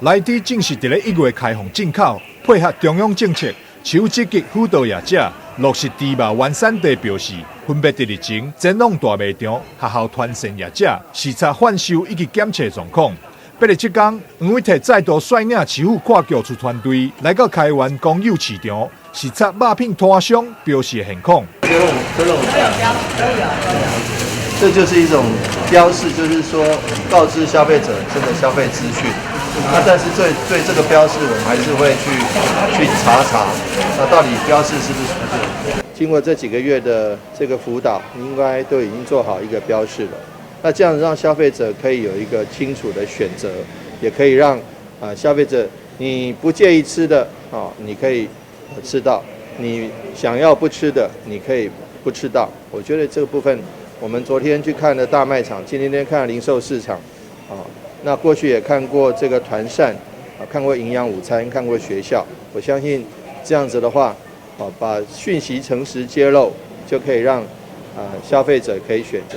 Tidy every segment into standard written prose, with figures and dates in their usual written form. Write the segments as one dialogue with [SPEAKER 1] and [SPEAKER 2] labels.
[SPEAKER 1] 來豬正式佇咧1月開放進口，配合中央政策，市府積極輔導業者落實豬肉原產地標示，分別佇日前前往大賣場、學校團膳業者視察販售以及檢測狀況。87工，黃偉哲再度率領市府跨局處團隊來到開元公有市場，視察肉品攤商標示的現況。
[SPEAKER 2] 這就是一種標示，就是說告知消費者這個消費資訊。那但是對對這個標示，我們還是會去查查，那到底標示是不是屬實？經過這幾個月的這個輔導，應該都已經做好一個標示了。那這樣讓消費者可以有一個清楚的選擇，也可以讓消費者你不介意吃的啊，你可以吃到；你想要不吃的，你可以不吃到。我覺得這個部分，我們昨天去看了大賣場，今天看了零售市場，啊，那過去也看過這個團膳，啊，看過營養午餐，看過學校。我相信這樣子的話，啊，把訊息誠實揭露，就可以讓消費者可以選擇。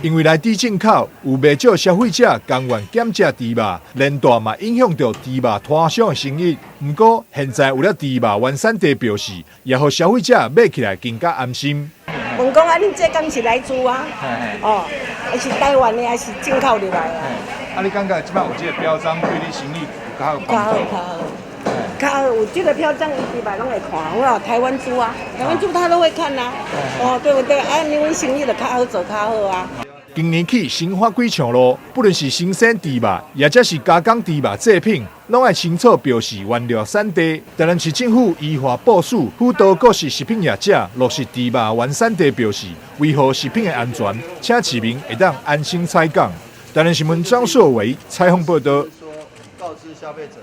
[SPEAKER 1] 因為來豬進口，有袂少消費者甘願減食豬肉，連帶嘛影響著豬肉攤商的生意。毋過現在有了豬肉原產地標示，也予消費者買起來更加安心。
[SPEAKER 3] 問講啊，恁這敢是來豬啊？哦，還是台灣的，還是進口入來啊？
[SPEAKER 1] 啊，你感覺這擺有這個標章對你生意有較有幫助？
[SPEAKER 3] 較好，較好，較好。有這個標章，伊豬肉攏會看，有台灣豬啊，台灣豬他都會看吶。哦，對不對？啊，你阮生意就較好做，較好啊。
[SPEAKER 1] 今年起新法規上路，不論是新鮮豬肉，抑者是加工豬肉製品，攏愛清楚標示原料產地。台南市政府依法部署，輔導各式食品業者落實豬肉原產地標示，維護食品的安全，請市民會當安心採購。台南新聞張碩維採訪報導。
[SPEAKER 2] 告知消費者。